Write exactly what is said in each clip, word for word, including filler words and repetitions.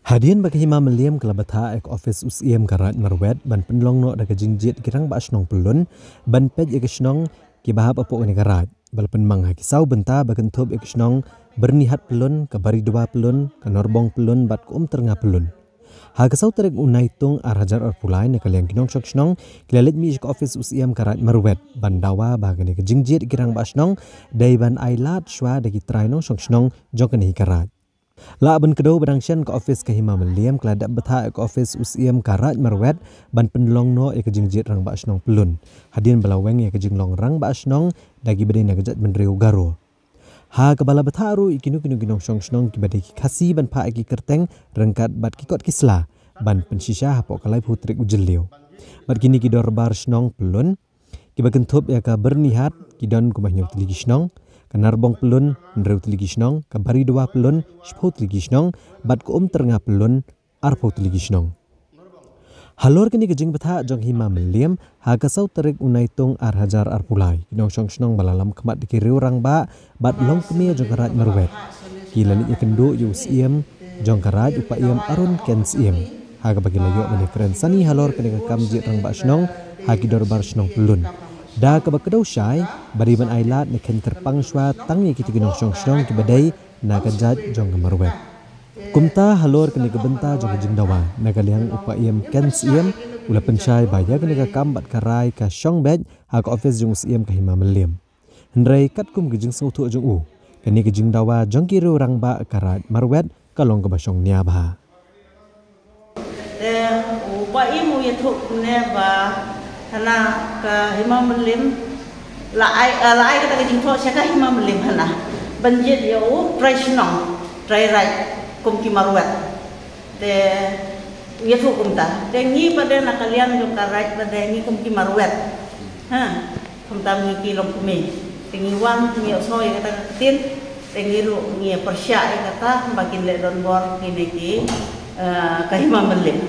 Hadien ba ka Hima Mylliem ka la bthah ïa ka ophis u Syiem ka Raid Marwet ban pynlong noh da ka jingjied ki rangbah shnong pyllun ban peit ïa ka shnong kiba hap hapoh kane ka raid, ba la pynmang ha ki saw bynta ba kynthup ïa ka shnong Byrnihat pyllun, ka Baridwa pyllun, ka Norbong pyllun bad ka Umtyrnga pyllun. Ha ka saw tarik u Naitung ar hajar arphew lai, na ka liang ki nongshong shnong ki la leit mih sha ka ophis u Syiem ka Raid Marwet ban dawa ba kane ka jingjied ki rangbah shnong dei ban ailad shuwa da ki trai nongshong shnong jong kane ka raid. Lah ban kdew ba dang shen ka ophis ka Hima Mylliem ka la dep bthah ïa ka ophis u Syiem ka Raid Marwet ban pynlong noh ïa ka jingjied rangbah shnong pyllun, hadien ba la weng ïa ka jinglong rangbah shnong da kiba dei na ka jaitbynriew Garo. Ha kaba la bthah ruh ïa kino kino ki nongshong shnong kiba dei ki Khasi ban phah ïa ki kyrteng ryngkat bad ki kot ki sla ban pynshisha hapoh ka laiphew tarik u Jylliew. Bad kine ki dorbar shnong pyllun kiba kynthup ïa ka Byrnihat ki don kumba hynñiew tylli ki shnong, ka Narbong pyllun hynriew tylli ki shnong, ka Baridwa pyllun shiphew tylli ki shnong bad ka Umtyrnga pyllun arphew tylli ki shnong. Halor kane ka jingbthah jong Hima Mylliem ha ka saw tarik u Naitung ar hajar arphew lai, ki nongshong shnong ba la lam khmat da ki riew rangbah bad longkmie jong ka Raid Marwet ki la leit ïakynduh ïa u Syiem jong ka raid, u Paiem Arun Ken Syiem, ha kaba ki la ïoh ban ïakren sani halor kane ka kam jied rangbah shnong ha ki dorbar shnong pyllun, da kaba kdew shai ba dei ban ailad ne kheiñ kyrpang shuwa tang ïa kita ki nongshong shnong kiba dei na ka jait jong ka Marwet. Kumta halor kane ka bynta jong ka jingdawa, na ka liang u Paiem Ken Syiem u la pynshai ba ïa kane ka kam bad ka rai ka shong beit ha ka ophis jong u Syiem ka Hima Mylliem. Hynrei katkum ka jingsngewthuh jong u, kane ka jingdawa jong ki riew rangbah ka Raid Marwet ka long kaba shong nia bha. Te u Paiem u ïathuh kumne ba hana ka Hima Mylliem la ai, eh, la ai kata ka jingthoh sha ka Hima Mylliem hana ban jied ïa u trai shnong, trai raid kum ki Marwet. Te u ïathuh kumta. Te ngi pat de na ka liang jong ka raid pat de ngi kum ki Marwet. Ha. Kumta ngi ki longkmie. Te ngi wan ngi ïohsngew ïa kata ka ktien. Te ngi ruh ngi pyrshah ïa kata ba kin leh donbor kine ki, eh, ka Hima Mylliem.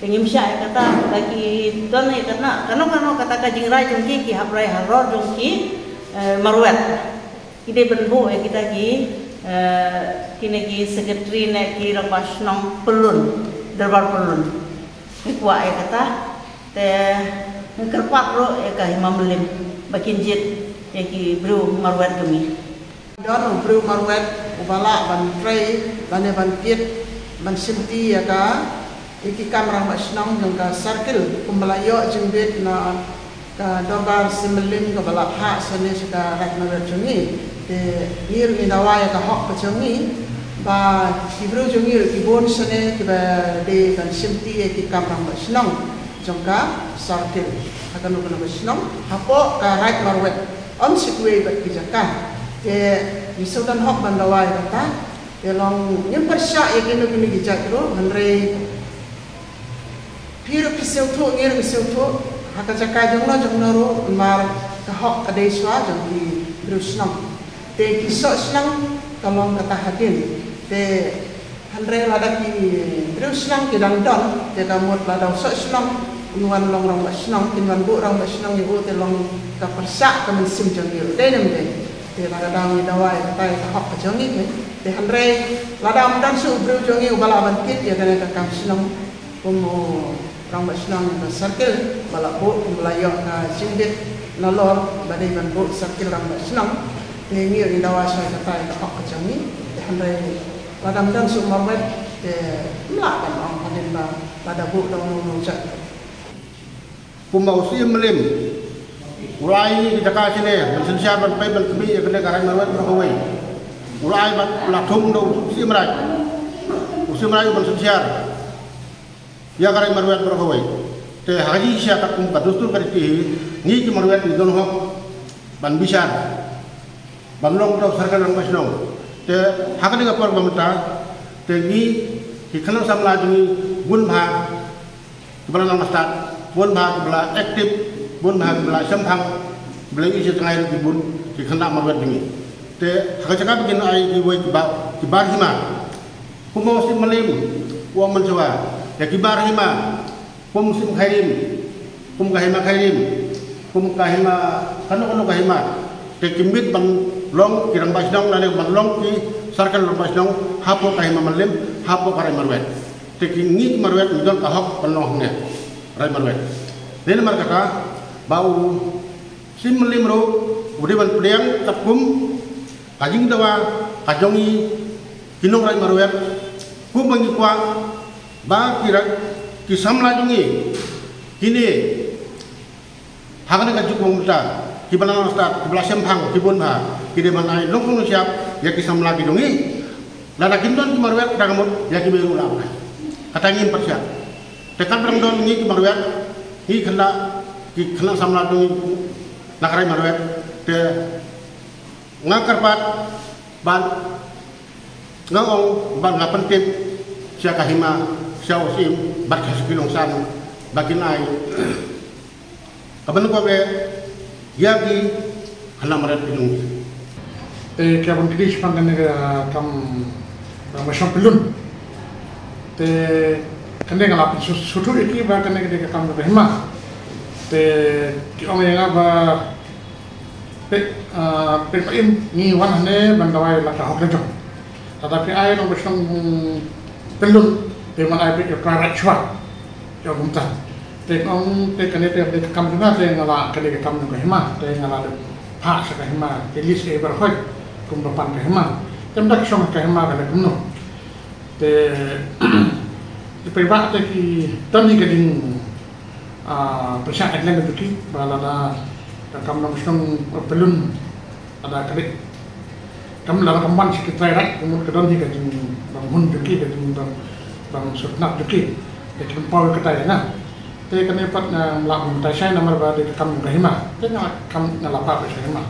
Te ngim shah ïa kata ba ki don ïa kata kano kano kata ka jingrai jong ki, ki hap rai halor jong ki, eh, Marwet. Ki dei ban buh ïa kita ki, eh, kine ki secretary ne ki rangbah shnong pyllun, dorbar pyllun. Ngi kwah ïa kata, te ngi kyrpad ruh ïa ka Hima Mylliem ba kin jied ïa ki briew Marwet jong ngi. Don u briew Marwet uba lah ban trei lane ban kit ban shimti ïa ka ïa ki kam rangbah shnong jong ka circle, kumba la ïoh jingbit na ka dorbar Hima Mylliem kaba la phah shane sha ka Raid Marwet jong ngi. Te ngi ruh ngi dawa ïa ka hok ka jong ngi ba ki briew jong ngi ruh ki bun shane kiba dei ban shimti ïa ki kam rangbah shnong jong ka circle ha kano kano ka shnong hapoh ka Raid Marwet, ym shi kawei pat ki jaka. Te ngi sngewdon hok ban dawa ïa kata. Te long ngim pyrshah ïa kino kino ki jait ruh, hynrei phi ruh phi sngewthuh, ngi ruh ngi sngewthuh, ha ka jaka jong no jong no ruh, namar ka hok ka dei shuwa jong ki briew shnong. Te ki soh shnong ka long kata hadien. Te hynrei lada ki briew shnong ki dang don, te ka mut lada u soh shnong un wan long rangbah shnong, kin wan buh rangbah shnong ïa u, te long ka pyrshah ka mynsiem jong ngi ruh, dei ne ym dei. Te lada dang ngi dawa ïa kata ïa ka hok ka jong ngi, te hynrei lada ym don shuh u briew jong ngi uba lah ban kit ïa kane ka kam shnong kum u rangbah shnong ka circle ba la buh, kum ba la ïoh ka jingbit nalor ba dei ban buh circle rangbah shnong. Te ngi ngi dawa shuwa ïa kata ïa ka hok ka jong ngi. Te hynrei lada ym don shuh Marwet, te ym lah ban ong hadien ba lada buh da uno uno u jait. Kumba u Syiem Mylliem u la ai ïa ki jaka shane ban synshar ban peit ban khmih ïa kane ka Raid Marwet baroh kawei. U la ai bad la thung da u Syiem Raid, u Syiem Raid ban synshar ïa ka Raid Marwet baroh kawei. Te ha ka jingshisha katkum ka dustur ka riti hi, ngi ki Marwet ngi don hok ban bishar ban long uta u circle rangbah shnong. Te ha kane ka por ba mynta te ngi ki khynnah samla jong ngi bun bha kiba la nang stad, bun bha kiba la active, bun bha kiba la shemphang, kiba la ïohi jngai ruh ki bun ki khynnah Marwet jong ngi. Te ha ka jaka ba kin ai kiwei ki bar, ki bar hima, kumba u Syiem Mylliem u ong mynshuwa, ïa ki bar hima, kum u Syiem Khyrim, kum ka Hima Khyrim, kum ka hima, kano kano ka hima, te ki miet ban long ki rangbah shnong lane ban long ki circle rangbah shnong hapoh ka Hima Mylliem, hapoh ka Raid Marwet. Te ki ngi ki marwet ngi don ka hok ban long hangne. Raid marwet. Dei namar kata ba u Syiem Mylliem ruh u dei ban pdiang katkum ka jingdawa ka jong ngi ki nongraid marwet, kumba ngi kwah ba ki ra-, ki samla jong ngi kine ha kane ka juk ba mynta, kiba la nang stad, kiba la shemphang, ki bun bha, ki dei ban ai longkmie longshyiap ïa ki samla ki jong ngi. Lada kim don ki marwet, kata ka mut ïa ki mei ruh la ai. Kata ngim pat shah. Te katba dang don ngi ki marwet, ngi khynnah, ki khynnah samla jong ngi na ka raid marwet. Te nga kyrpad bad nga ong bad nga pyntip sha ka hima, sha u Syiem bad ka Sophie Longsan ba kin ai ka ban ko be ïa ki khynnah marwet ki jong ngi. Te ka ban kdie shaphang kane ka kam, ka mashong pyllun. Te kane nga la pynsngewthuh ïa ki ba kane ka dei ka kam ka hima. Te ki ong ïa nga ba peit, ah, peit, peit, ngi wan hangne ban dawa ïa la ka hok la jong. Lada phi ai long ba shnong pyllun, te man ai peit ïa ka raid shuwa. Ïa kumta. Te ong te kane te, te ka kam jong nga te nga la, kane ka kam jong ka hima, te nga la dep phah sha ka hima, te list ka i baroh kumba pan ka hima. Te mynta ka shong ka hima ka la kumno. Te te peit ba te ki don hi ka jing, ah, pyrshah ka jingeh jong ki ba lada ka kam long shnong pyllun, lada ka dei kam, lada kam wan sha ki trai raid, ka mut ka don hi ka jingbymhun jong ki, ka jingbym, bym sngewtynnat jong ki. Te ki pynpaw ïa kata ïa nga. Te kane pat nga la mynta shai namar ba dei ka kam ka hima. Te nga kam nga la phah sha hima.